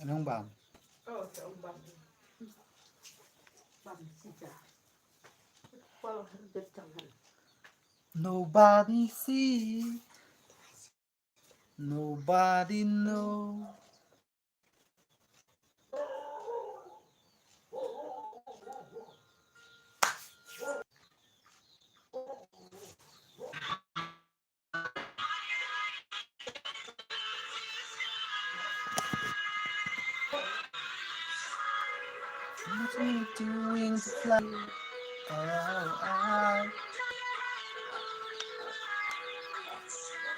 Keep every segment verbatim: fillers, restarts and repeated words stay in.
Nang bam. Nobody see. Nobody know. What are you doing to fly? Oh, I.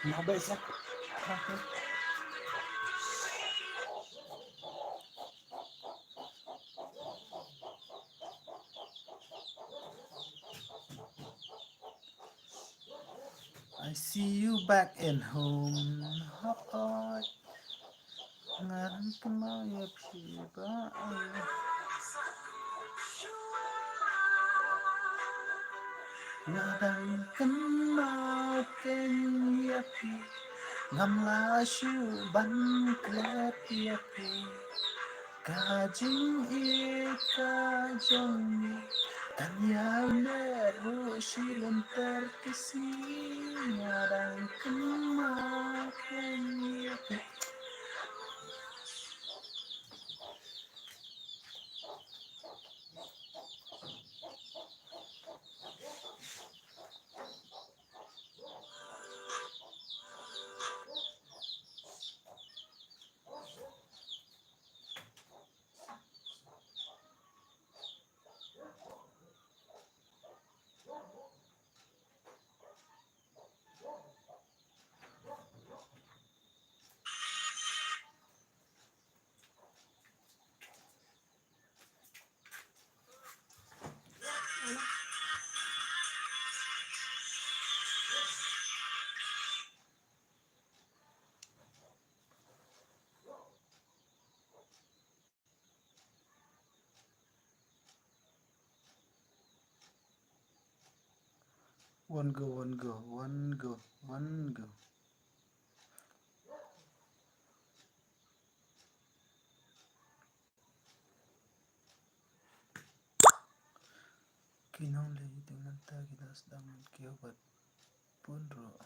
Now, but it's like, I see you back in home. Hoi. Nga dang kynmaw ïa phi ba ai. Nga dang kynmaw keiñ ïa phi. Ngam lah shuh ban klet ïa phi. Ka jingïeit ka jong ngi kan ïaineh ruh shi lynter ki sngi. Nga dang kynmaw keiñ ïa phi. One go, one go, one go, one go. Ki nongleh ïa ki mynta ki la sdang ki hap ban pun ruh.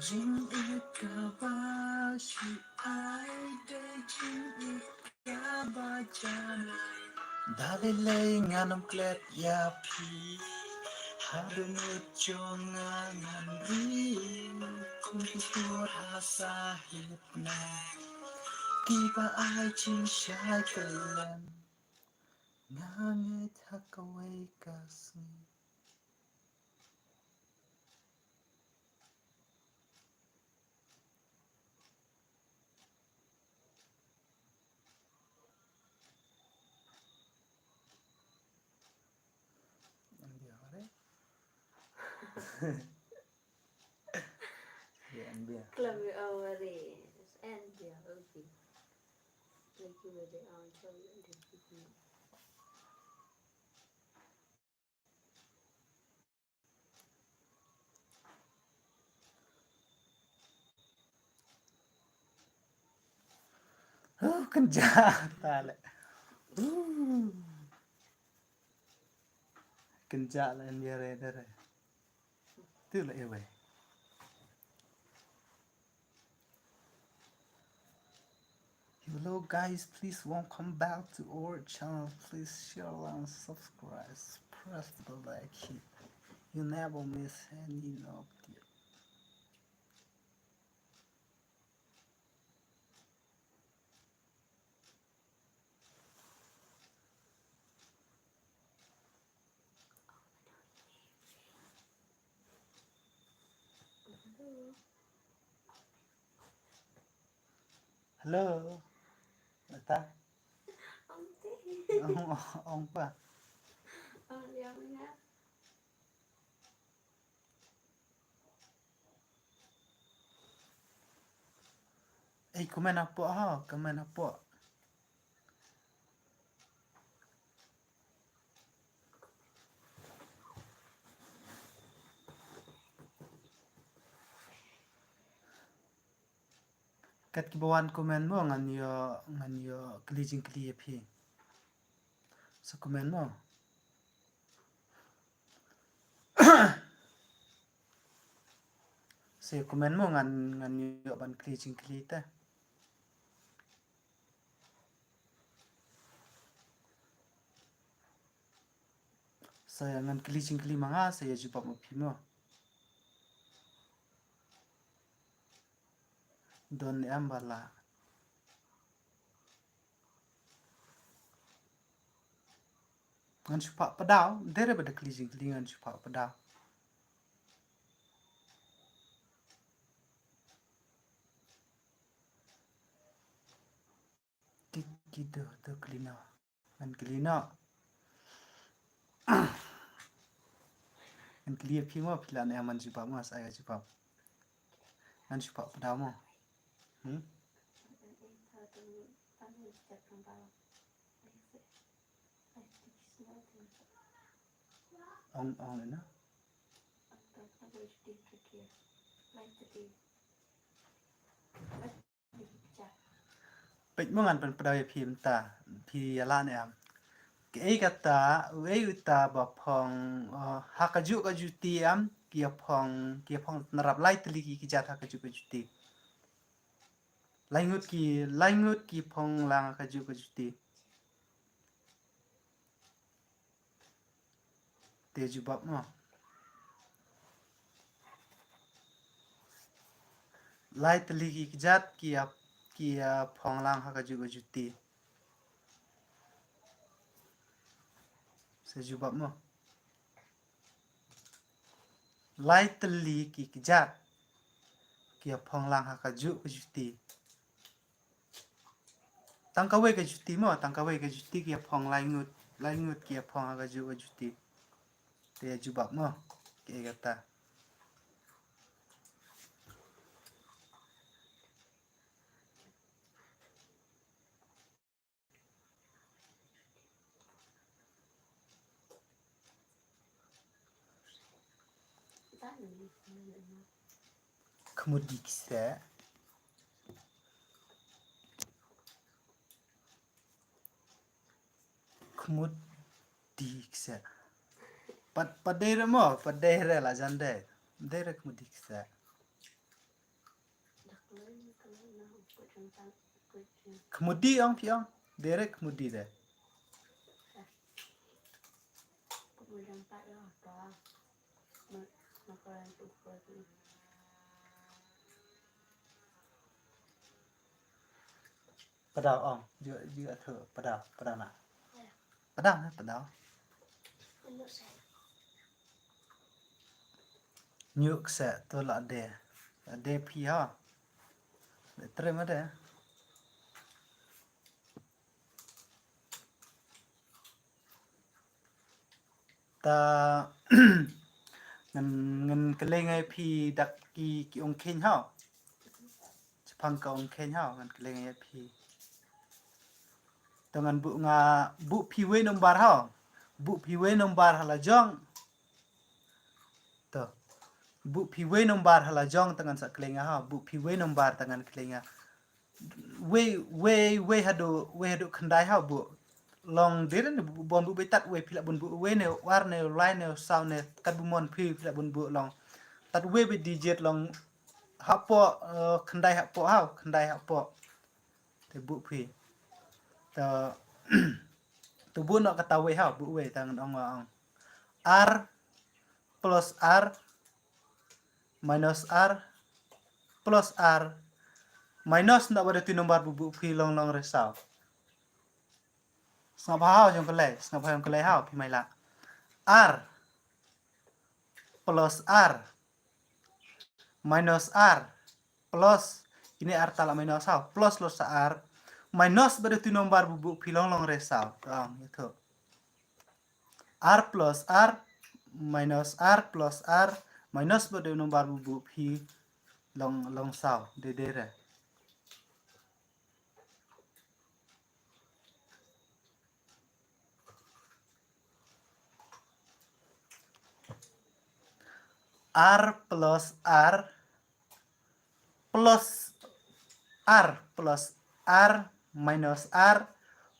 Jingïeit kaba shu ai dei jingïeit kaba jan. Da lei lei ngan ym klet ïa phi. Haduh ngut jong nga ngan ri. Kum ki kur ha sahit na. Kiba ai jingshai kylleng. Nga ngeit ha kawei ka sngi. Enbia ware. Ya, enbia. Klam ïa u ware. Enbia, okay. Like you were there, I'll tell you, and then you can. Oh, kynjah ta leh. Uh. Kynjah la enbia re dere. Tu la ewei. Hello guys, please welcome back to our channel. Please share and subscribe. Press the like hit. You never miss any update. Hello. Ata. Ong pa. Ei, comment hapoh ha, comment hapoh. Kat kiba wan comment mo ngan ïoh, ngan ïoh kylli jingkylli ïa phi. Sa comment mo. Sa comment mo ngan, ngan ïoh ban kylli jingkylli te. Sa ïa ngan kylli jingkylli ma nga, sa ïa jubab ma phi mo. Don em ba lah. Ngan shu phah pdaw, dei re ba da kylli jingkylli ngan shu phah pdaw. Ki, ki do, do kylli noh. Ngan kylli noh. Ngan kylli ïa phi mo, phi lah ne em ban jubab mo, sa ïa jubab. Ngan shu phah pdaw mo. Hmm? Ong, ong le na. Peit mo ngan pynpdaw ïa phi mynta, phi ïa lah ne em. Kaei kata, uei uta ba phong, eh, ha kajuh ka juti em, ki ïa phong, ki ïa phong tynrap lai tylli ki kjat ha kajuh ka juti. Lai ngut ki, lai ngut ki phong lang ha kajuh ka juti. Te jubab mo. Lai tylli ki kjat ki ïa, ki ïa phong lang ha kajuh ka juti. Sa jubab mo. Lai tylli ki kjat ki ïa phong lang ha kajuh ka juti. Tang kawei ka juti mo, tang kawei ka juti ki ïa phong lai ngut, lai ngut ki ïa phong ha kajuh ka juti. Te ïa jubab mo, kaei kata. Khmut di kse. Khmut di kse. Pat, pat dei re mo, pat dei re la jan dei. Dei re khmut di kse. Khmut di ong phi ong. Dei re khmut di de. Pdaw ong, ju, ju athu, pdaw, pdaw na. Pdaw na, pdaw. Nyuk se tu la de. La de phi ha. Le tre ma de. Ta ngan, ngan kylli ngai phi dak ki, ki ong khein ha. Chapang ka ong khein ha, ngan kylli ngai phi. Ta ngan buh nga, buh phi wei nombar ha. Buh phi wei nombar ha la jong. To. Buh phi wei nombar ha la jong ta ngan sa kylli nga ha. Buh phi wei nombar ta ngan kylli nga. Wei, wei, wei haduh, wei haduh khyndai ha buh. Long dei re ne bun buh beit tat wei phi lah bun buh wei ne war ne lai ne saw ne kat bun mon phi phi lah bun buh long. Tat wei beit digit long hapoh, eh, khyndai hapoh ha, khyndai hapoh. Te buh phi. Te, te buh noh kata wei ha, buh wei ta ngan ong ong. Ar plus ar minus ar plus ar minus na ba dei tu nombar buh buh phi long long re saw. Sngap ha jong kylli, sngap ha jong kylli ha phi mai la. Ar plus ar minus ar plus, kine ar ta la minus saw, plus lor sa ar, minus bad utu number ba buh phi long long re saw. Tang, ïa tu. Ar plus ar minus ar plus ar minus bad utu number ba buh phi long long saw. Dei dei re. Ar plus ar plus ar plus ar minus ar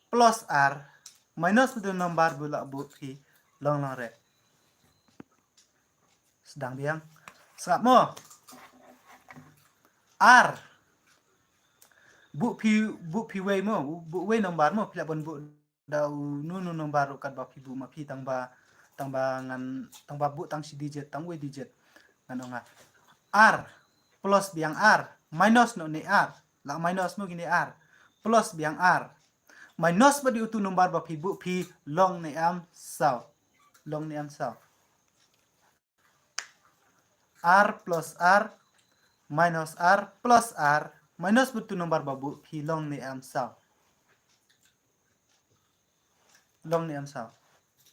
plus ar minus utu number ba la buh phi long long re. Sdang biang. Sngap mo. Ar. Buh phi, buh phi wei mo, buh wei number mo, phi lah ban buh da uno uno number ruh katba phi buh ma phi tang ba, tang ba ngan, tang ba buh tang shi digit, tang wei digit. Ngan ong nga. Ar plus biang ar minus noh ne ar. La minus mo kine ar. Plus biang ar. Minus bad utu number ba phi buh phi long ne em saw. Long ne em saw. Ar plus ar minus ar plus ar minus bad utu number ba buh phi long ne em saw. Long ne em saw.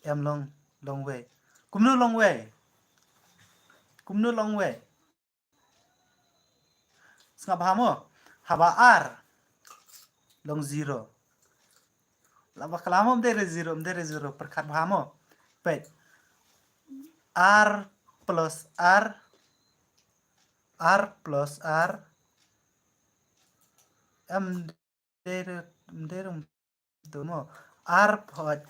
Em long, long wei. Kumno long wei? Kumno long wei? Sngap bha mo. Haba ar long zero. La bakla mo, ym dei re zero, ym dei re zero, pyrkhat bha mo. Peit. Ar plus ar, ar plus ar. Ym dei re, ym dei re. Tu mo. Ar phoit.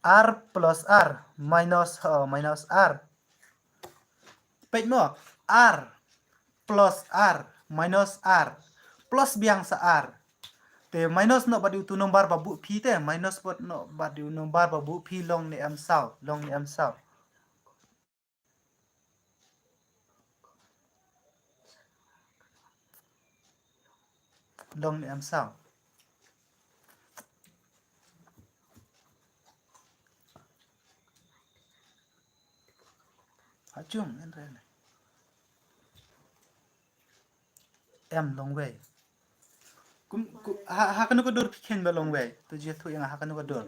Ar plus ar minus, ho, minus ar. Peit mo. Ar plus ar minus ar plus biang sa ar. Te minus noh bad utu number ba buh phi te, minus bad noh bad utu number ba buh phi long ne em saw, long ne em saw. Long ne em saw. Ha chung en re ne. Em long wei. Kum, ku, ha, ha kano ka dur phi kheiñ ba long wei? To jia thuh ïa nga ha kano ka dur.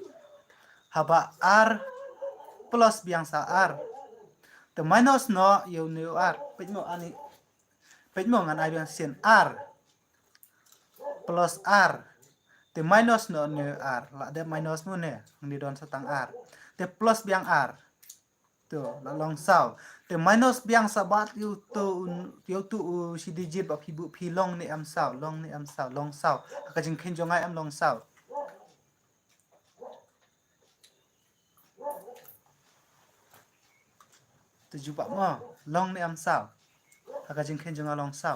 Haba ar plus biang sa ar. Te minus noh ïa une u ar. Peit mo ani. Peit mo ngan ai biang sien ar. Plus ar. Te minus noh une u ar. La dep minus mo ne. Ngi don sa tang ar. Te plus biang ar. To, la long saw. Te minus biang sa bad ïa utu, ïa utu u shi digit ba phi buh phi long ne em saw, long ne em saw, long saw. Ha ka jingkheiñ jong nga em long saw. To jubab mo, long ne em saw. Ha ka jingkheiñ jong nga long saw.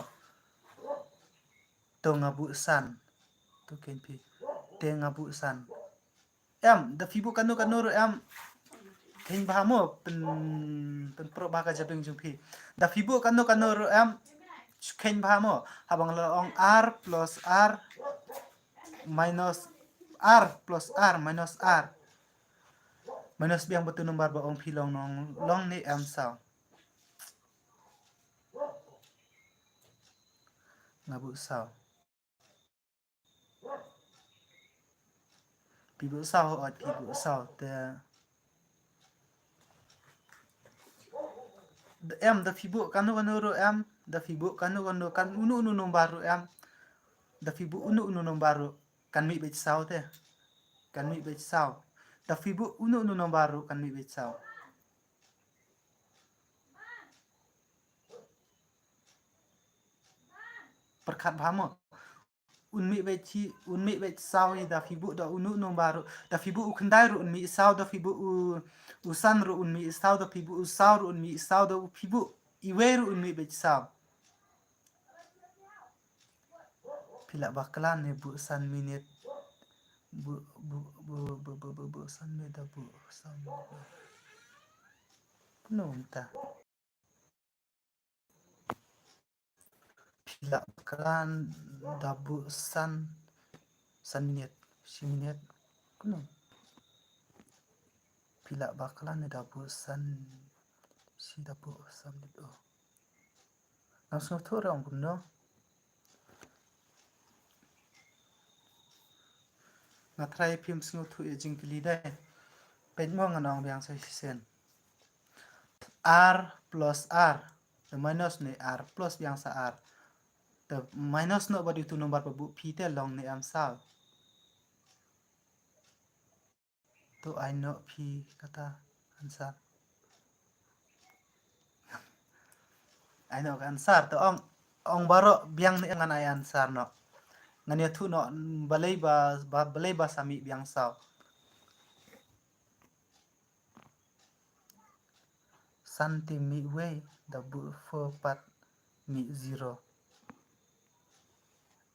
To nga buh san. To kheiñ phi. Te nga buh san. Em, da phi buh kano kano ruh em. Kheiñ bha mo, pyn, pynproh bha ka jabieng jong phi. Da phi buh kano kano ruh em. Kheiñ bha mo. Haba nga la ong ar plus ar minus ar plus ar minus ar. Minus biang bad utu number ba ong phi long nong, long ne em saw. Nga buh saw. Phi buh saw, ot phi buh saw te. Da em, da phi buh kano kano ruh em, da phi buh kano kano, kan uno uno number ruh em. Da phi buh uno uno number ruh kan mih beit saw te. Kan mih beit saw. Da phi buh uno uno number ruh kan mih beit saw. Pyrkhat bha mo. Un mih beit shi, un mih beit saw hi da phi buh da uno uno number ruh. Da phi buh u khyndai ruh un mih saw, da phi buh u, u san ruh un mih saw, da phi buh u saw ruh un mih saw, da phi buh iwei ruh un mih beit saw. Phi lah bakla ne buh san minit. Buh, buh, buh san minit da buh san minit. Kumno mynta? Phi lah bakla ne da buh san, san minit, shi minit. Kumno? Phi lah bakla ne da buh san, Shi da buh submit o. Ngam sngewthuh re ong kumno. Nga tharai phim sngewthuh ïa jingkylli dei. Peit mo ngan ong biang sa shisien. R plus R. Te minus ne R plus biang sa R. Te minus noh ba dei utu number ba buh phi te long ne em saw. To ai noh phi kata answer. Ai noh ka answer to ong, ong baroh biang ne ngan ai answer noh. Ngan ïathuh noh balei ba, ba, balei ba sa mih biang saw. San te mih wei da buh four pat mih zero.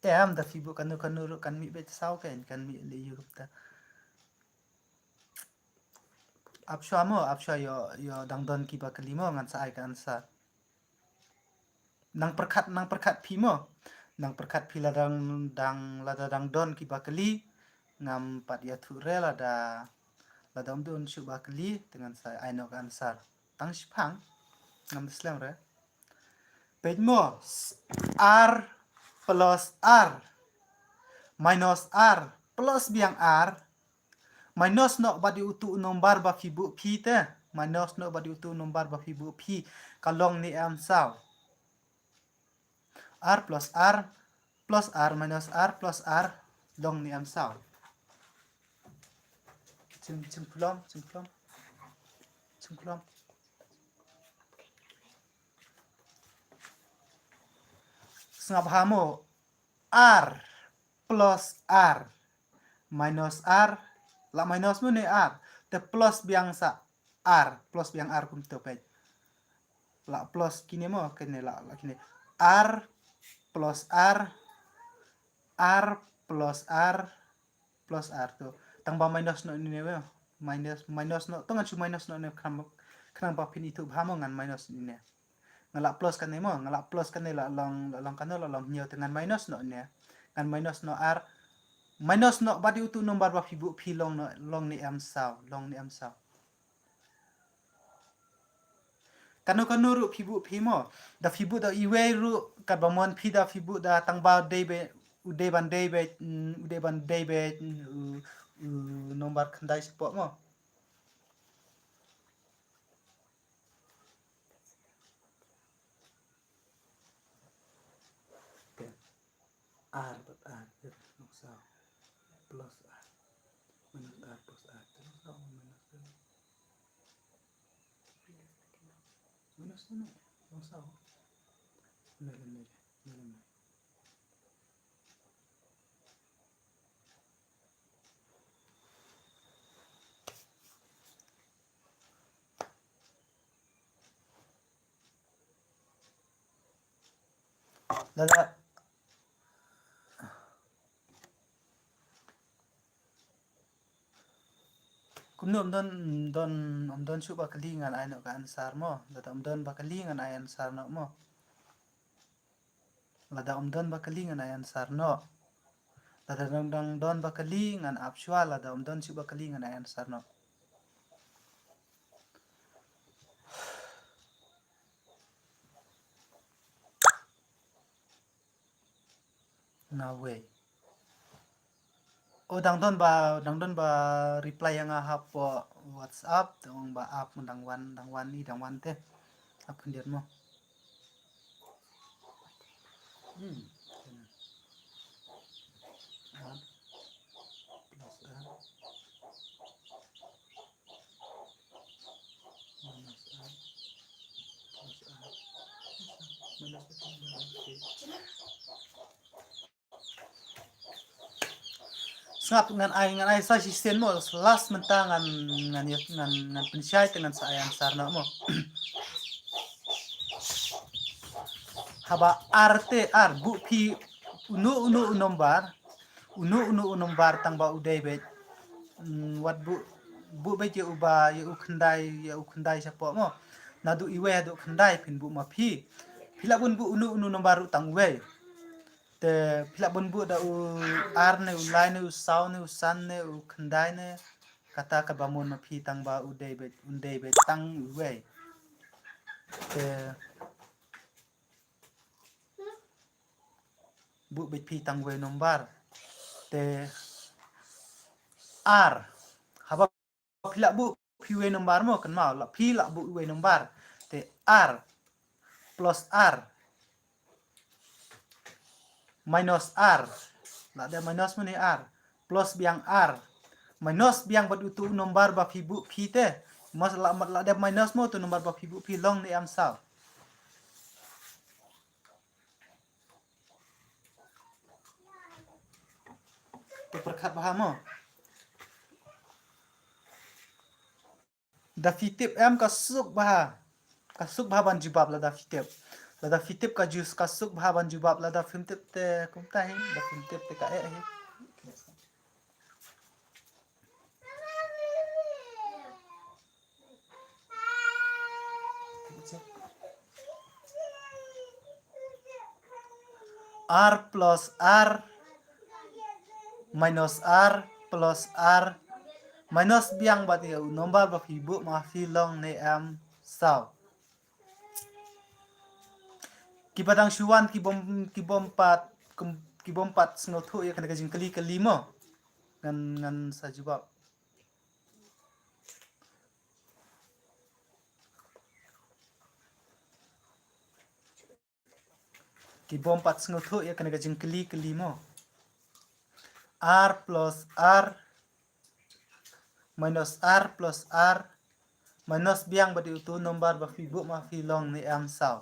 Em da phi buh kano kano ruh kan mih beit saw kein, kan mih lei ïa kumta. Ap shuwa mo, ap shuwa ïoh, ïoh dang don kiba kylli mo ngan sa ai ka answer. Nang pyrkhat, nang pyrkhat phi mo. Nang pyrkhat phi lada dang, dang, lada dang don kiba kylli. Ngam pat ïathuh re lada, lada ym don shuh ba kylli, te ngan sa ai noh ka answer. Tang shiphang. Ngam da slem re. Peit mo, s-, R plus R minus R plus biang R. Minus noh ba dei utu u number ba phi buh phi te. Minus noh ba dei utu u number ba phi buh phi. Ka long ne em saw. R plus R plus R minus R plus R long ne em saw. Chim, chim phlom, chim phlom. Chim phlom. Sngap ha mo. R plus R minus R, la minus mo ne R, te plus biang sa R, plus biang R kumto peit. La plus kine mo, kine la, la kine. R plus R, R plus R, plus R to. Tang ba minus noh ne wei. Minus, minus noh, to ngan shu minus noh ne khnang, khnang ba phin ithuh bha mo ngan minus ne. Nga la plus kane mo, nga la plus kane la long, la long kane la long hynñiew te ngan minus noh ne. Ngan minus noh R. Minus noh ba dei utu number ba phi buh phi long noh, long ne em saw, long ne em saw. Kano kano ruh phi buh phi mo. Da phi buh da iwei ruh katba mon phi da phi buh da tang ba dei be, u dei ban dei be, mm, u dei ban dei be, mm, u, u number khyndai shapoh mo. R bad R, eh, long saw. Plus R. Minus R plus R, te long saw, minus R. Minus R, long saw. Nil, nil, nil, nil. Lada kumno ym don, ym don, ym don shuh ba kylli ngan ai noh ka answer mo. Lada ym don ba kylli ngan ai answer noh mo. Lada ym don ba kylli ngan ai answer noh. Lada dang, dang don ba kylli ngan ap shuwa, lada ym don shuh ba kylli ngan ai answer noh. Nga wei. O dang don ba, dang don ba reply ïa nga hapoh WhatsApp, te ong ba ap dang wan, dang wan i, dang wan te. Ap khyndiat mo. Hmm. R plus R. Minus R. Plus R. Minus R. Sngap ngan ai, ngan ai sa shisien mo, last mynta ngan, ngan, ngan, ngan pynshai te ngan sa ai answer noh mo. Haba R te R, buh phi uno uno u number, uno uno u number tang ba u dei beit. Mm, wat buh, buh beit ïa uba, ïa u khyndai, ïa u khyndai shapoh mo. Naduh iwei haduh khyndai phin buh ma phi. Phi lah bun buh uno uno u number ruh tang uwei. Te phi lah bun buh da u ar ne, u lai ne, u saw ne, u san ne, u khyndai ne. Kata kaba mon ma phi tang ba u dei beit, un dei beit tang uwei. Te buh beit phi tang wei nombar. Te ar. Haba phi lah buh phi wei nombar mo, kynmaw, lah phi lah buh wei nombar. Te ar plus ar minus ar. Lah dep minus mo ne ar. Plus biang ar. Minus biang bad utu nombar ba phi buh phi te. Mas lah, lah dep minus mo utu nombar ba phi buh phi long ne em saw. Te pyrkhat bha mo. Da phi tip em ka suk bha. Ka suk bha ban jubab lada phi tip. Lada phi tip ka jus ka suk bha ban jubab, lada phim tip te kumta hi, da phim tip te ka eh hi. Ar plus ar minus ar plus ar minus biang bad ïa u nombar ba phi buh ma phi long ne em saw. Kiba dang shu wan ki bym, ki bym pat, ki bym pat sngewthuh ïa kane ka jingkylli kylli mo. Ngan, ngan sa jubab. Ki bym pat sngewthuh ïa kane ka jingkylli kylli mo. Ar plus ar minus ar plus ar minus biang bad utu nombar ba phi buh ma phi long ne em saw.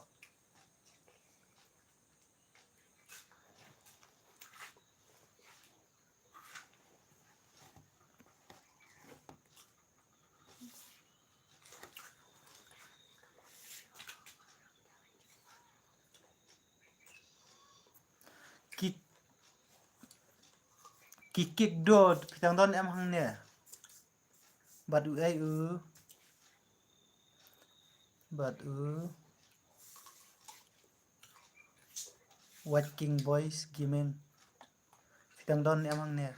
Ki, ki kik dod, phi dang don em hangne. Bad u ei u. Bad u. White King Boys Gaming. Phi dang don em hangne.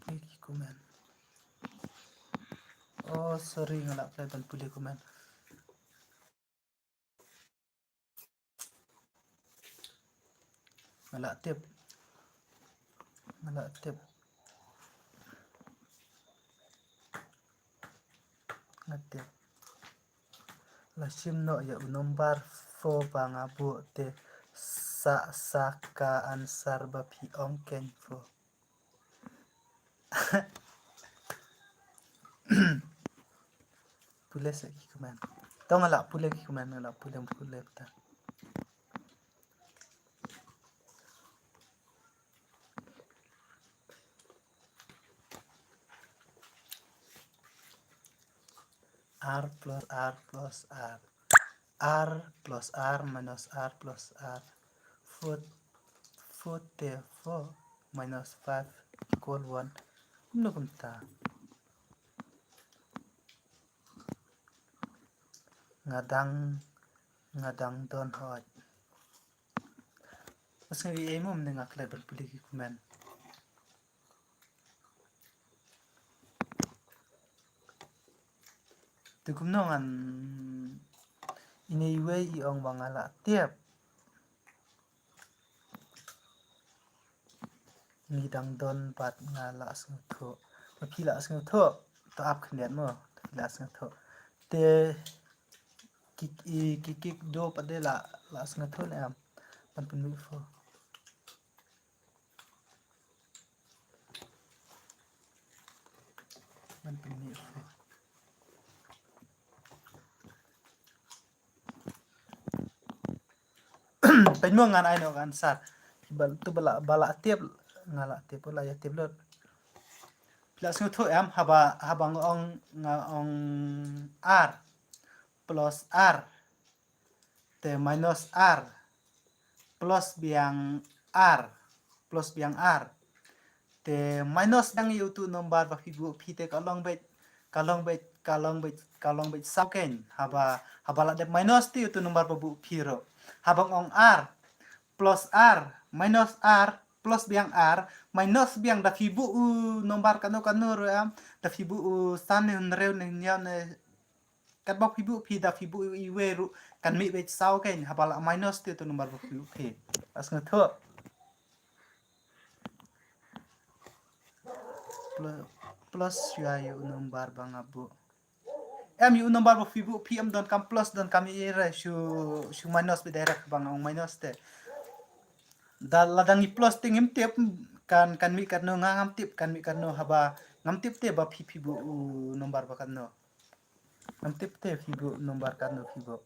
Pule ki comment. Oh, sorry, nga lah klet ban pule comment. Nga lah tip. Nga lah tip. Nga tip. La shim noh ïa u nombar four ba nga buh te sa, sa ka answer ba phi ong keiñ four. Pule sa ki comment. To nga lah pule ki comment, nga lah pule, pule ta. Ar plus ar plus ar. Ar plus ar minus ar plus ar. Four, four te four minus five equal one. Kumno kumta? Nga dang, nga dang don hoi. Bas nga ïa mo mynne nga klet ban pule ki comment. Te kumno ngan ine iwei i ong ba nga lah tip. Ngi dang don bad nga lah sngewthuh. Ma phi lah sngewthuh. To ap khyndiat mo. Phi lah sngewthuh. Te ki, i, ki kik do pat de lah, lah sngewthuh ne em. Ban pynmih four. Ban pynmih four. Pynmih ngan ai noh ka answer. Ba, to ba lah, ba lah tip, nga lah tip, la ïa tip lut. Phi lah sngewthuh em, haba, haba nga ong, nga ong ar plus ar. Te minus ar. plus biang ar, plus biang ar. Te minus biang ïa utu number ba phi buh phi te ka long beit, ka long beit, ka long beit, ka long beit saw kein. Haba, haba la dep minus te utu number ba buh phi ruh. Haba ong ar plus ar minus ar plus biang ar, minus biang da phi buh u number kano kano ruh em, da phi buh u san ne hynriew ne hynñiew ne, katba phi buh phi da phi buh iwei ruh kan mih beit saw kein, haba la minus te utu number ba phi buh phi. As nga thuh. Plu-, plus ïa u number ba nga buh. Em ïa u number ba phi buh phi em donkam plus donkam ïa re shu, shu minus beit direct ba nga ong minus te. Da la dang i plus te ngim tip kan, kan mih katno, nga ngam tip kan mih katno, haba ngam tip te ba phi, phi buh u number ba katno. Ngam tip te phi buh number katno phi buh.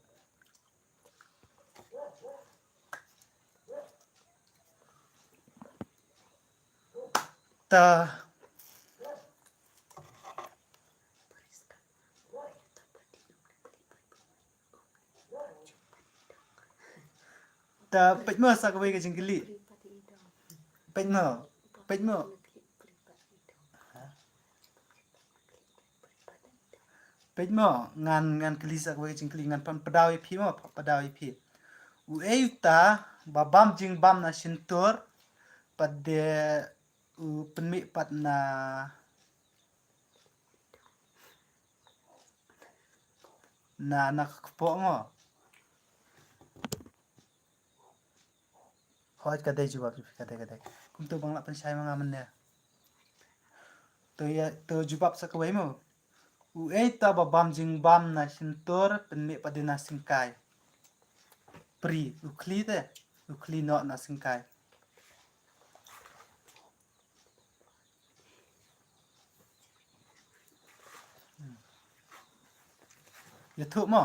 Ta. Ta peit mo sa kawei ka jingkylli. Peit mo. Peit mo. Peit mo, ngan, ngan kylli sa kawei ka jingkylli, ngan pan pdaw ïa phi mo, pan pdaw ïa phi. U ei uta ba bam jingbam na shyntur, pat de u pynmih pat na, na, na ka kpoh mo. Hooid, ka dei jubab jong phi, ka dei, ka dei. Kumto ba nga lah pynshai ma nga mynne. To ïa, to jubab sa kawei mo. U ei uta ba bam jingbam na shyntur, pynmih pat de na syngkai. Pri, u khlieh te, u khlieh noh na syngkai. Ïathuh mo.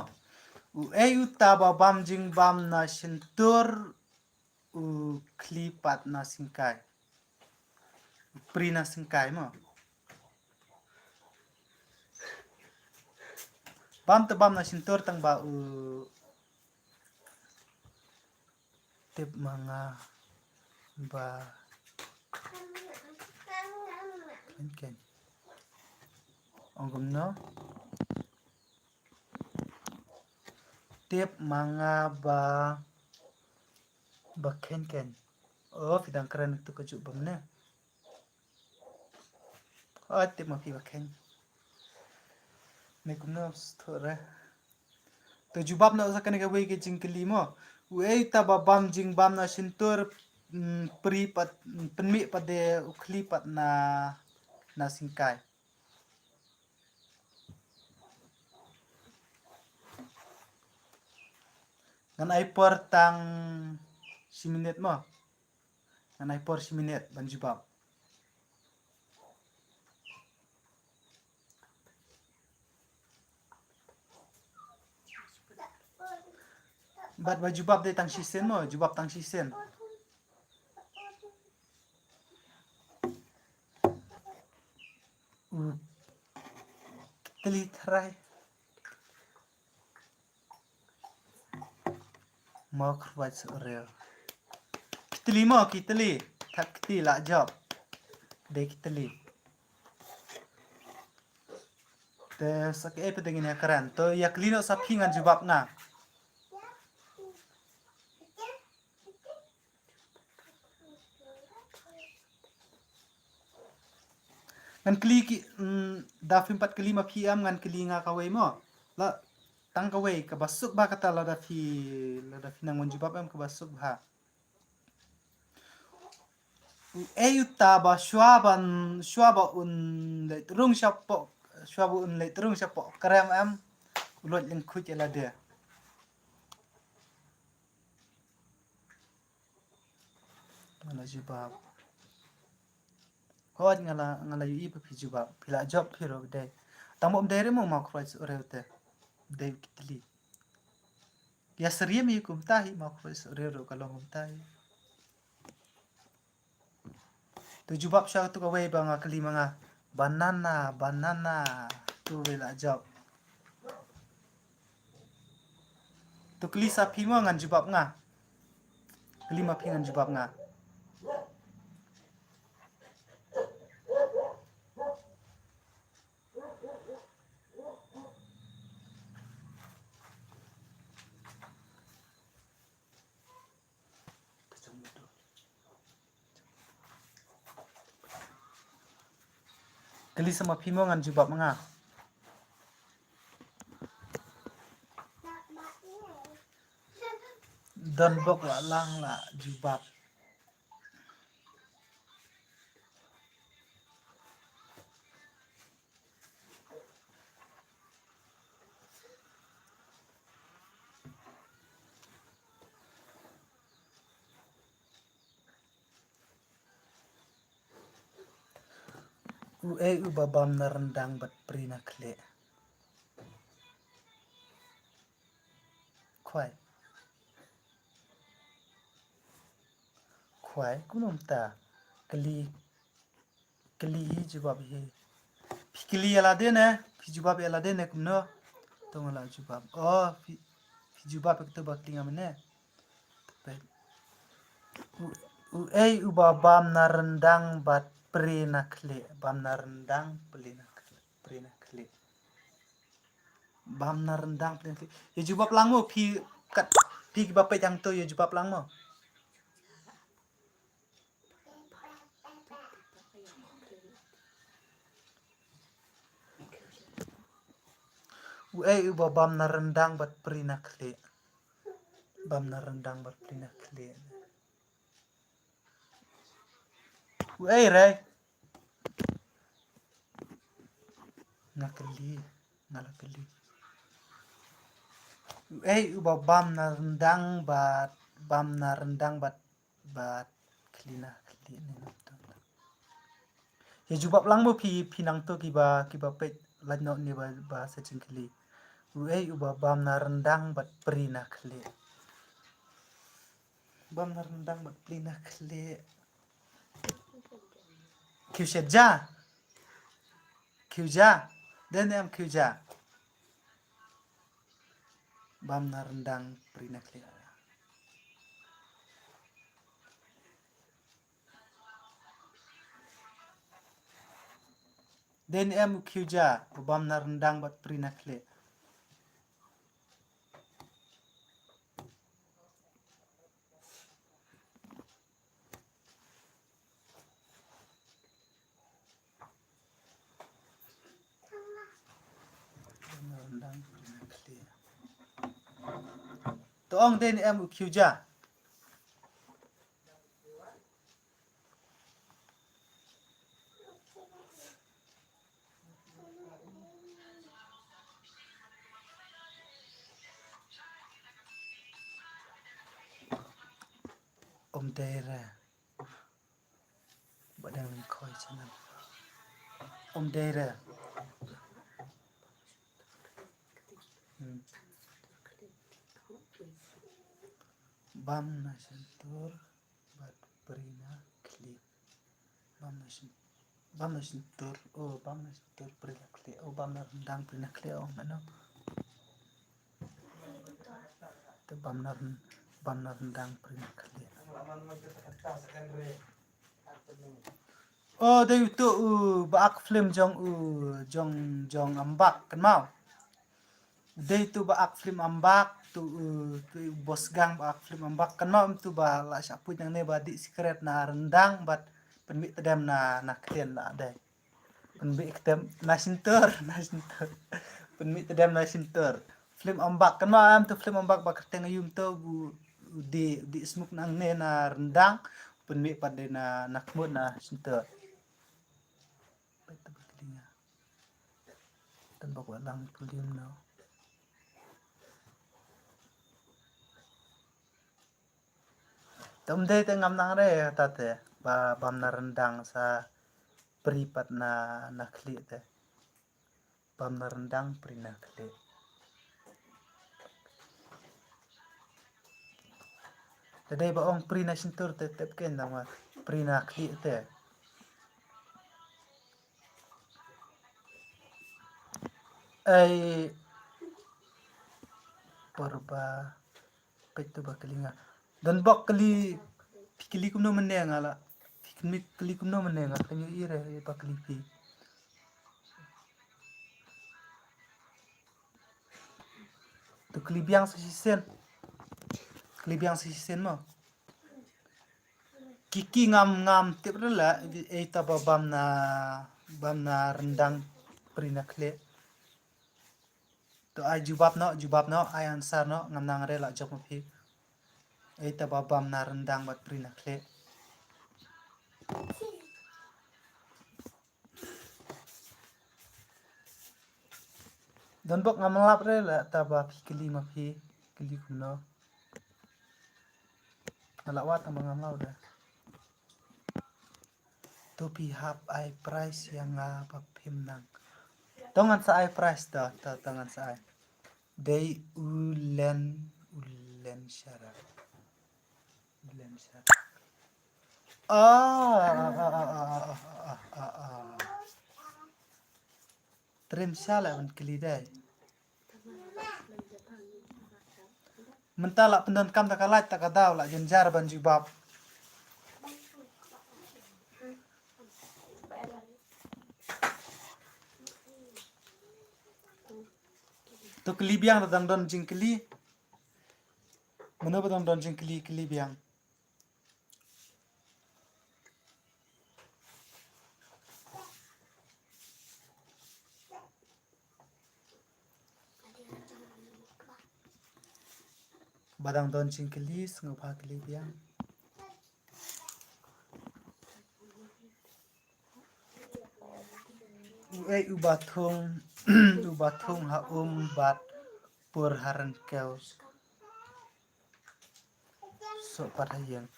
U ei uta ba bam jingbam na shyntur, u khlieh pat na syngkai. U pri na syngkai mo. Bam te bam na shyntur tang ba u tip ma nga ba khein khein. Ong kumno? Tip ma nga ba, ba khein khein. Oh, phi dang kren tu ka juk bam ne. Ah, tip ma phi ba khein. Me kumno store. To jubab noh sa kane kawei ka jingkylli mo. U ei uta ba bam jingbam na shyntur, mm, pri pat, mm, pynmih pat de u khlieh pat na, na syngkai. Ngan ai por tang shi minit mo. Ngan ai por shi minit ban jubab. Bad ba jubab dei tang shisien mo, jubab tang shisien. U teli trai. Mo khrwai su rel. Ki teli mo, ki teli. Thap ki teli la jop. Dei ki teli. Te sa kaei pat ngin ïa kren. To ïa kylli noh sa phi ngan jubab nga. Ngan kylli ki, mm, da phim pat kylli ma phi em ngan kylli nga kawei mo. La tang kawei kaba suk bha kata lada phi, lada phi nang wan jubab em kaba suk bha. U ei uta ba shuwa ban, shuwa ba un leit rung shapoh, shuwa ba un leit rung shapoh krem em. U leit lyngkhuid ïa lade. Nga la jubab. Hooid nga la, nga la ïohi ba phi jubab. Phi la jop phi ruh dei. Tang ba ym dei re mo ma khrwai su rel te. Dei ki teli. Ïa syriem hi kumta hi ma khrwai su rel ruh ka long kumta hi. To jubab sha tu kawei ba nga kylli ma nga. Banana, banana. Tu wei la jop. To kylli sa phi mo ngan jubab nga. Kylli ma phi ngan jubab nga. Kylli sa ma phi mo ngan jubab ma nga. Don bok la lang la jubab. Uei uba bam na ryndang bad pri na khlieh? Khwai. Khwai, kumno mynta? Kylli, kylli hi, jubab hi. Phi kylli ïa lade ne? Phi jubab ïa lade ne kumno? To nga la jubab. Oh, phi, phi jubab ïa kato ba kylli nga mynne. Te peit. U, uei uba bam na ryndang bad pri na khlieh? Bam na ryndang, pri na khlieh, pri na khlieh. Bam na ryndang, pri na khlieh. Ïa jubab lang mo phi, kat phi kiba peit hangto, ïa jubab lang mo. Uei uba bam na ryndang bad pri na khlieh? Bam na ryndang bad pri na khlieh. Uei re? Nga kylli, nga la kylli. Uei uba bam na ryndang bad, bam na ryndang bad, bad khlieh na khlieh ne nangta. Ïa jubab lang mo phi, phi nangto kiba, kiba peit lait noh ne ba, ba sa jingkylli. Uei uba bam na ryndang bad pri na khlieh? Bam na ryndang bad pri na khlieh. Khiu shet ja. Khiu ja. Dei ne em khiu ja? Bam na ryndang pri na khlieh. Dei ne em u khiu ja, u bam na ryndang bad pri na khlieh? To ong dei ne em u khiu ja? Ym dei re. Ba dang ling khoi channel. Ym dei re. Hmm. Bam na shyntur bad pri na khlieh. Bam na shyn-, bam na shyntur, oh, bam na shyntur pri na khlieh, oh, bam na ryndang pri na khlieh, oh, mano. Te bam na ryn-, bam na ryndang pri na khlieh. Oh, dei uto u ba ak film jong u, jong, jong Ambak, kynmaw. Dei tu ba ak film Ambak, tu, uh, tu bos gang ba ak film Ambak, kynmaw em tu ba la shah put nangne ba dih sikret na ryndang bad pynmih tdem na, na ktien la dei. Pynmih tdem na shyntur, na shyntur. Pynmih tdem na shyntur. Film Ambak, kynmaw em tu film Ambak ba kyrteng aïu em tu, u dih, u dih smuk nangne na ryndang, pynmih pat dei na, na khmut na shyntur. Peit tu ba kylli nga. Tang ba kwah lang pulin no. Te ym dei te ngam nang re ta te ba bam na ryndang sa pri pat na, na khlieh te. Bam na ryndang pri na khlieh. Te dei ba ong pri na shyntur te tep ken dang ma pri na khlieh te. Ei, por ba peit tu ba kylli nga. Don bok kylli, phi kylli kumno mynne nga la. Phi kylli, kylli kumno mynne nga, kan ïohi re, ba kylli phi. To kylli biang sa shisien. Kylli biang sa shisien mo. Kiki ngam, ngam tip re la, ei ta ba bam na, bam na ryndang pri na khlieh. To ai jubab noh, jubab noh, ai answer noh, ngam nang re la jop ma phi. Ei ta ba bam na ryndang bad pri na khlieh. Don bok ngam lap re la ta ba phi kylli ma phi, kylli kumno. Nga la wad tang ba ngam lap re. To phi hap ai prize ïa nga ba phim nang. To ngan sa ai prize to, to, to ngan sa ai. Dei u Len, u Len Shara. U Len Shara. Ah, ah, ah. Trim sha la ban kylli dei. Mynta la pyndonkam da ka light, da ka daw la jynjar ban jubab. To kylli biang, da dang don jingkylli. Mano ba dang don jingkylli, kylli biang. Ba dang don jingkylli, sngewbha kylli biang. Uei uba thung, uba thung ha um bad pur ha ryngkew. Soh pat ha ïing.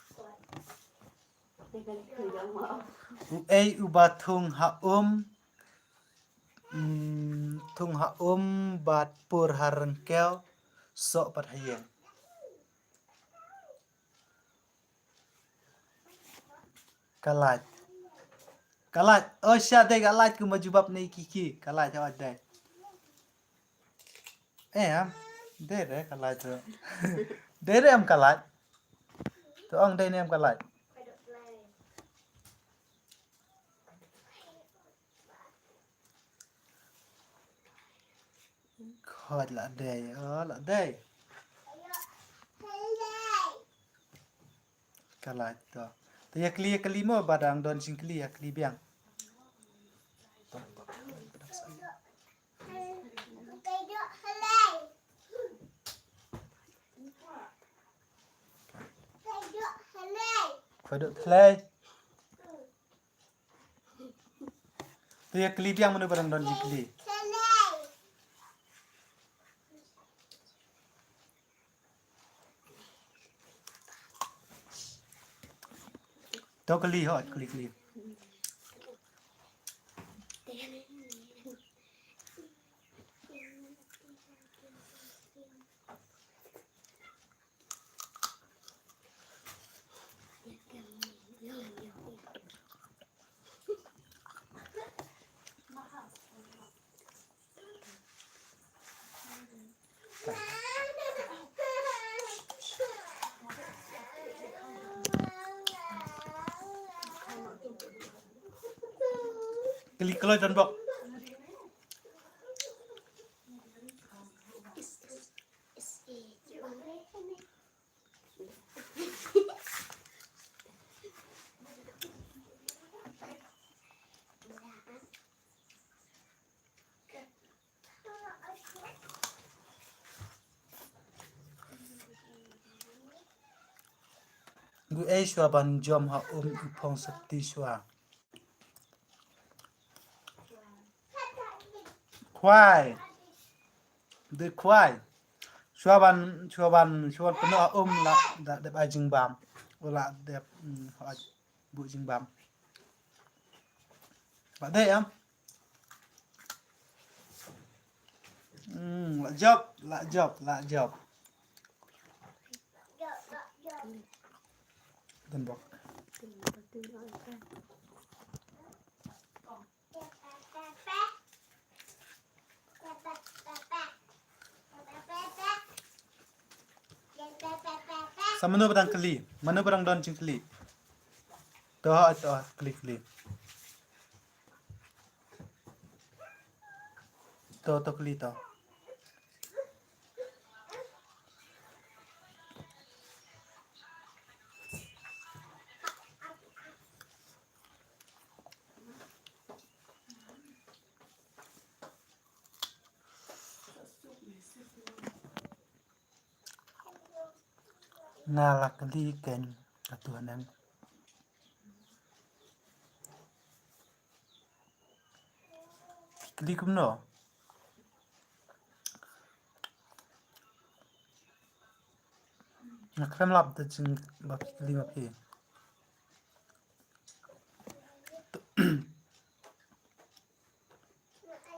Uei uba thung ha um, mm, thung ha um bad pur ha ryngkew, soh pat ha ïing. Ka light. Ka light. Oh, sha dei ka light, kumba jubab ne kiki. Ka light, oh, dei. Eh, em. Dei re ka light tu. Dei re em ka light. To ong dei ne em ka light. Khot la dei, oh, la dei. Ka light to. To ïa kylli, ïa kylli mo, ba dang don jingkylli, ïa kylli biang. Khoi duk thlei. To ïa kylli biang mano ba dang don jingkylli. To kylli hot, kylli, kylli. Kylli kloi don bok. Uei shuwa ban jom ha um i phong sopti shuwa. Khwai. Dei khwai. Shuwa ban, shuwa ban, shuwa ban pynnoh ha um la, da dep ai jingbam. U la dep, mm, ai buh jingbam. Ba dei em? Hmm, la jop, la jop, la jop. Don bok. Sa mano ba dang kylli? Mano ba dang don jingkylli? To, to, kylli, kylli. To, to, kylli, to. Nga la kylli ken katu haneng. Kylli kumno? Nga khlem lap da jing ba phi kylli ma phi.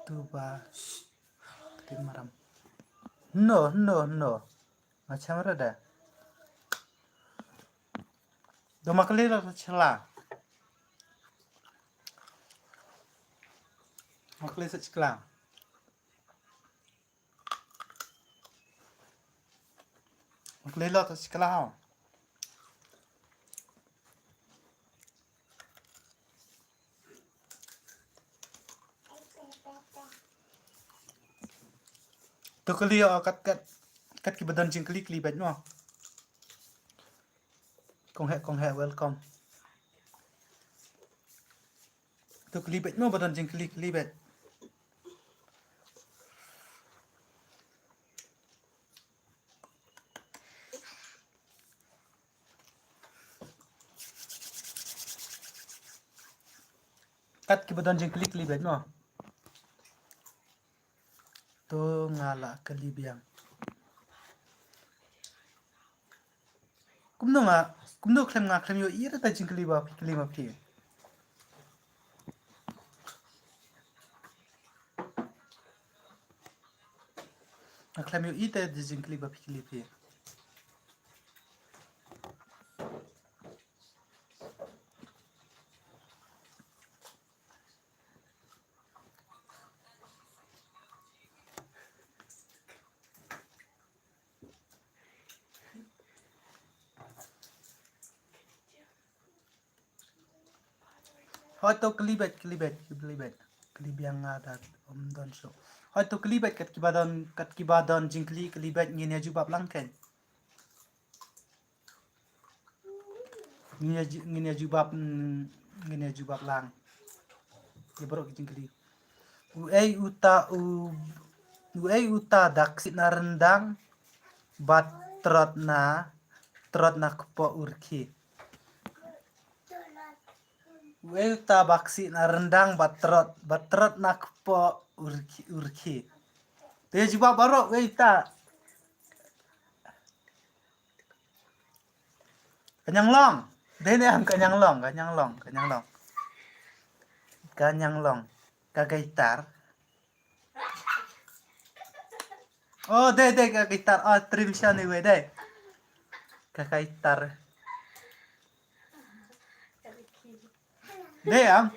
Tu ba, shh, kti maram. No, no, no. Macam rada. Do makle la chla. Makle sa chla. Makle la chla. To kylli, oh, kat, kat, kat kiba don jingkylli, kylli beit mo. Kong he, kong he, welcome. To kylli beit mo, ba don jingkylli, kylli beit. Kat kiba don jingkylli, kylli beit mo. To nga la kylli biang. Kumno nga, kumno khlem nga khlem ïohi ïa kata jingkylli ba phi kylli ma phi. Nga khlem ïohi te jingkylli ba phi kylli phi. Hoi to kylli beit, kylli beit, kylli beit. Kylli biang nga da ym don shuh. Hoi to kylli beit kat kiba don, kat kiba don jingkylli, kylli beit, ngin ïa jubab lang ken. Ngin ïa ju-, ngin ïa jubab, mm, ngin ïa jubab lang. Ïa baroh ki jingkylli. Uei uta u, uei uta da ksiet na ryndang bad trot na, trot na kpoh u rkhie. Uei uta ba ksiet na ryndang bad trot, bad trot na kpoh u rkhie, u rkhie. Te jubab baroh, uei uta. Ka Nyanglong. Dei ne em, ka Nyanglong, ka Nyanglong, ka Nyanglong. Ka Nyanglong. Ka Kaitar. Oh, dei, dei, ka Kaitar. Oh, trim sha ni wei, dei. Ka Kaitar. Dei em.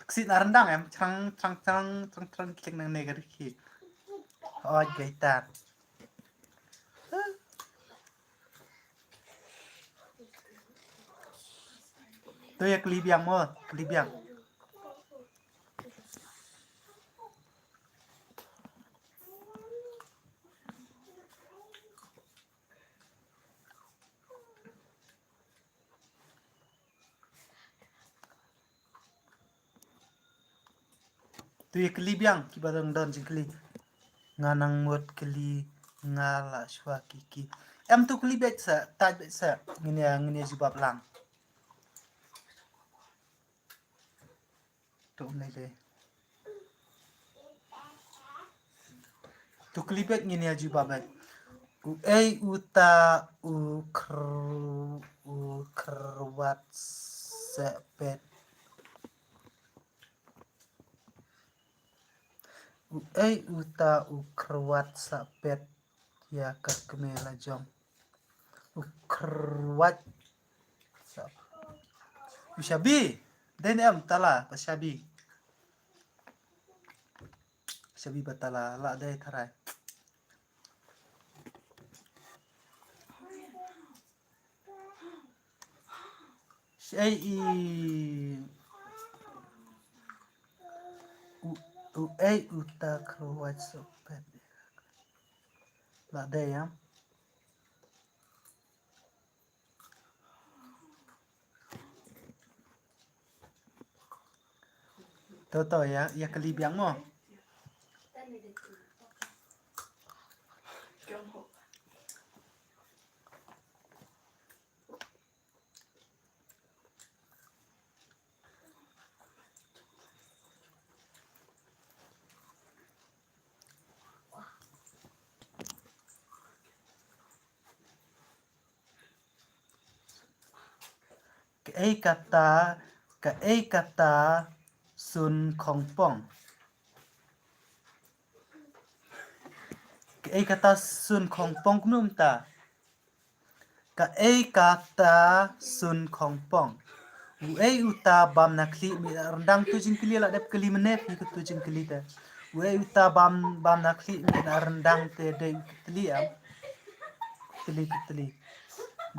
Ksiet na ryndang em. Chrang, chrang, chrang, chrang, chrang, ki leng nangne ka rkhie. Oh, Kaitar. To ïa kylli biang mo, kylli biang. To ïa kylli biang kiba dang don jingkylli. Nga nang mut kylli nga la shuwa ki ki. Em to kylli beit sa, tait beit sa. Ngin ïa, ngin ïa jubab lang. To um lei lei. To kylli beit ngin ïa jubab beit. Uei uta u khr-, u khrwat sa pet. Uei uta u khrwat sa pet ïa ka kmie la jong. U khrwat sa. U shabi. Dei ne em tala ba shabi. Shabi ba tala la dei tharai. Ei i u, u ei uta khrwat sopet. La dei ïa. To to ïa, ïa kali biang mo. Kaei kata, kaei kata sun khongpong. Kaei kata sun khongpong kumno mynta? Kaei kata sun khongpong. Uei uta bam na khlieh mih na ryndang, tu jingkylli la dep kylli mynne phi ka tu jingkylli te. Uei uta bam, bam na khlieh mih na ryndang te dei u tylli em. Tylli, tylli.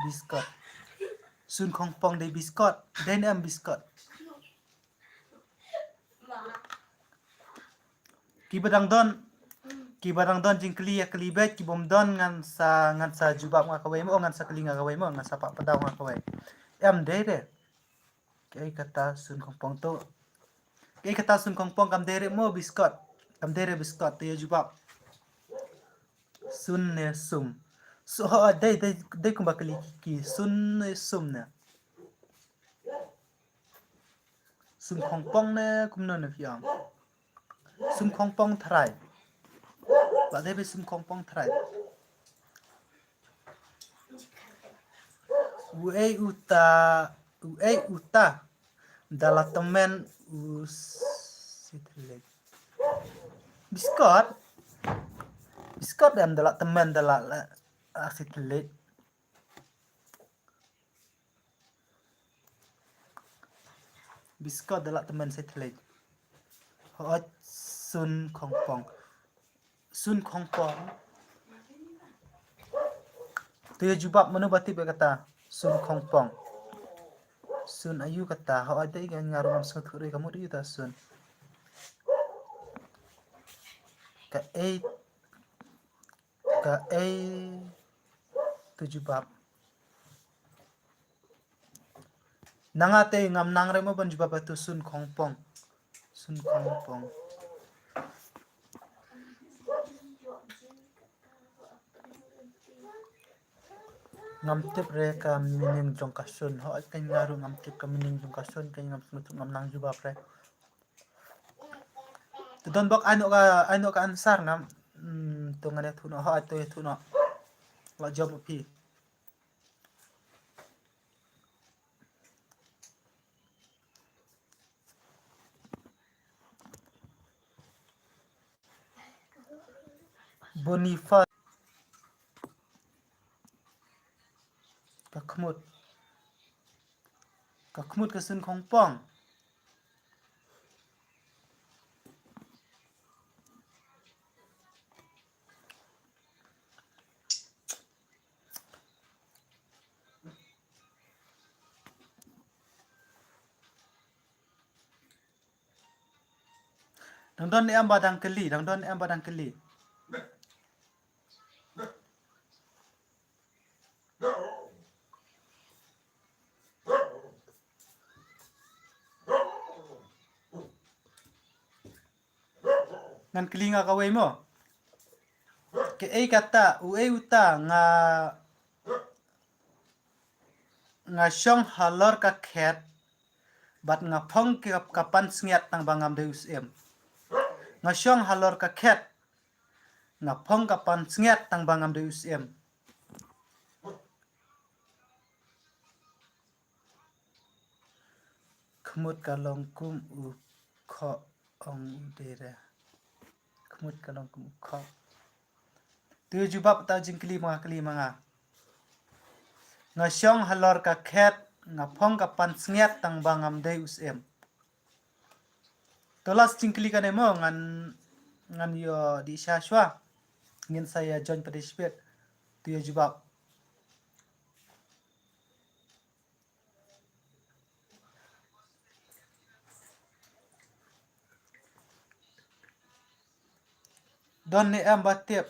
Biskot. Sun khongpong dei biskot. Dei ne em biskot. Kiba dang don, kiba dang don jingkylli ïa kylli beit, ki bym don ngan sa, ngan sa jubab nga kawei mo, ngan sa kylli nga kawei mo, ngan sa pah pyndaw nga kawei. Em dei re. Kaei kata sun khongpong to. Kaei kata sun khongpong kam dei re mo biskot. Kam dei re biskot to ïa jubab. Sun ne sum. So ho dei, dei, dei kumba kylli ki, ki sun ne sum ne. Sun khongpong ne kumno ne phi ong? Sun khongpong thrai. Ba dei be sun khongpong thrai. Uei uta, uei uta. Da la tymmen u sitlik. Biskot. Biskot em da la tymmen da la, la, a sitlik. Biskot da la tymmen sitlik. Hooid sun khongpong. Sun khongpong. To ïa jubab mano ba tip ïa kata. Sun khongpong. Sun aïu kata. Hooid te nga ruh ngam sngewthuh re ka mut aïu ta sun. Kaei, kaei to jubab. Nanga te ngam nang re mo ban jubab ïa to sun khongpong. Sun khongpong. Ngam tip re ka meaning jong ka sun. Hooid kan nga ruh ngam tip ka meaning jong ka sun, kan ngam sngewthuh, ngam nang jubab re. To don bok ai noh ka, ai noh ka answer ngam. Hmm, to ngan ïathuh noh, hooid to ïathuh noh. La jop phi. Boniface. Ka khmut. Ka khmut ka sun khongpong. Dang don em ba dang kylli, dang don em ba dang kylli. Ngan kylli nga kawei mo. Kaei kata, uei uta nga, nga shong halor ka khet bad nga phong ka, ka pansngiat tang ba ngam dei u syiem. Nga shong halor ka khet, nga phong ka pansngiat tang ba ngam dei u syiem. Khmut ka long kum u khoh, ong u dei re. Khmut ka long kum u khoh. To jubab ta jingkylli ma nga kylli ma nga. Nga shong halor ka khet, nga phong ka pansngiat tang ba ngam dei u syiem. To last jingkylli kane mo ngan, ngan ïoh dih sha shuwa. Ngin sa ïa join participate. To ïa jubab. Don ne em ba tip?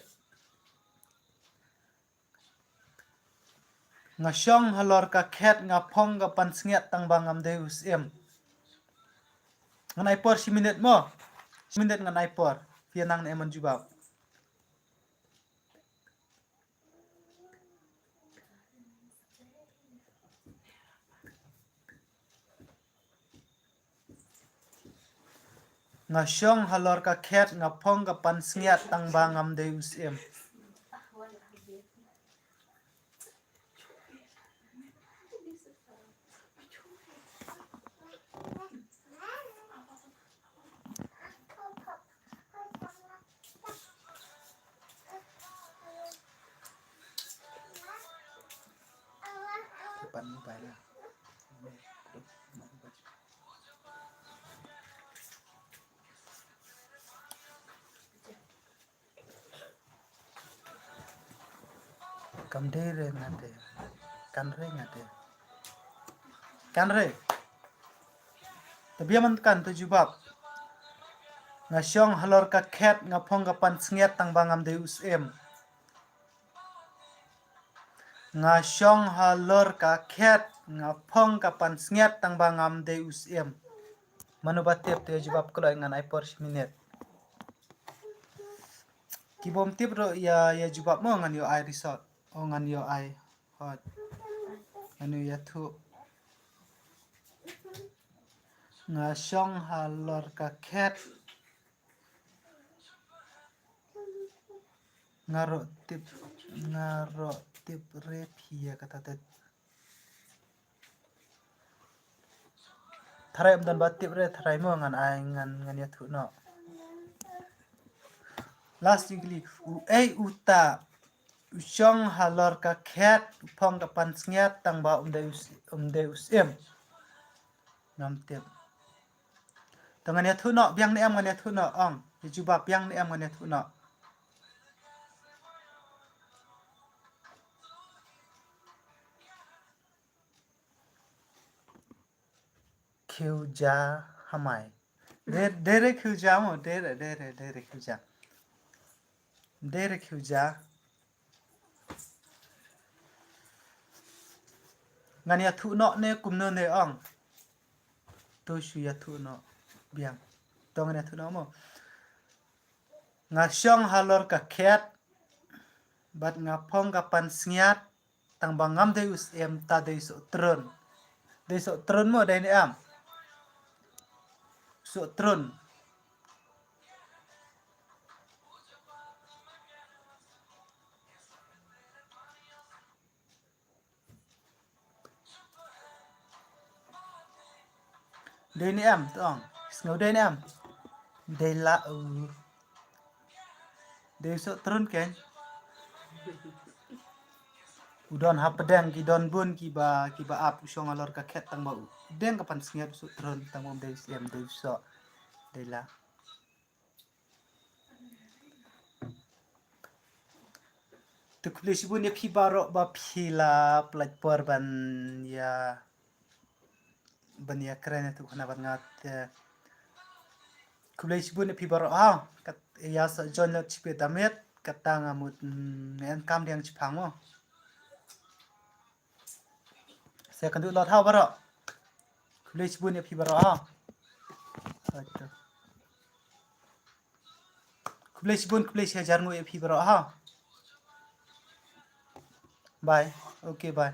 Nga shong halor ka khet, nga phong ka pansngiat, tang ba ngam dei u syiem. Ngan ai por shi minit mo. Shi minit ngan ai por. Phi ïa nang ne em ban jubab. Nga shong halor ka khet, nga phong ka pansngiat, tang ba ngam dei u syiem. Depan mobile lah. Kam dei re nga te. Kan re nga te. Kan re. Te biang man kan te jubab. Nga shong halor ka khet, nga phong ka pansngiat, tang ba ngam dei u syiem. Nga shong halor ka khet, nga phong ka pansngiat, tang ba ngam dei u syiem. Mano ba tip te jubab kloi, ngan ai por shi minit. Ki bym tip ruh ïa, ïa jubab mo, ngan ïoh ai result. O ngan ïoh ai hot. Ngan ïoh ïathuh. Nga shong halor ka khet. Nga ruh tip, nga ruh tip re phi ïa kata te. Tharai ym don ba tip re, tharai mo, ngan ai, ngan, ngan ïathuh noh. Last jingkylli. Uei uta u shong halor ka khet, u phong ka pansngiat, tang ba um dei u s-, um dei u syiem? Ngam tip. To ngan ïathuh noh, biang ne em ngan ïathuh noh, ong. Ïa jubab biang ne em ngan ïathuh noh. Khiew ja ha mai. De, de re khiew ja mo, de re, de re, de re khiew ja. De re khiew ja. Ngan ïathuh noh ne kumno ne ong. To shu ïathuh noh biang. To ngan ïathuh noh mo. Nga shong halor ka khet. Bad nga phong ka pansngiat. Tang ba ngam dei u syiem, ta dei sohtrun. Dei sohtrun mo, dei ne em? Sohtrun. Dei ne em, to ong. Sngew dei ne em? Dei lah u. Dei sohtrun kein. U don hapdeng ki don bun kiba, kiba ap u shong halor ka khet tang ba u deng ka pansngiat u sohtrun tang ba um dei u syiem, dei u soh. Dei lah. Te khublei shibun ïa phi baroh ba phi la pynlait por ban ïa, ban ïa kren ïathuh khana bad nga te. Khublei shibun ïa phi baroh ha. Kat ïa sa join lut shiphew ta miet, kata nga mut, mm, nga em kam diang shipang mo. Sa kynduh lut ha baroh. Khublei shibun ïa phi baroh ha. Aduh. Khublei shibun, khublei shihajar nguh ïa phi baroh ha. Bye. Okay, bye.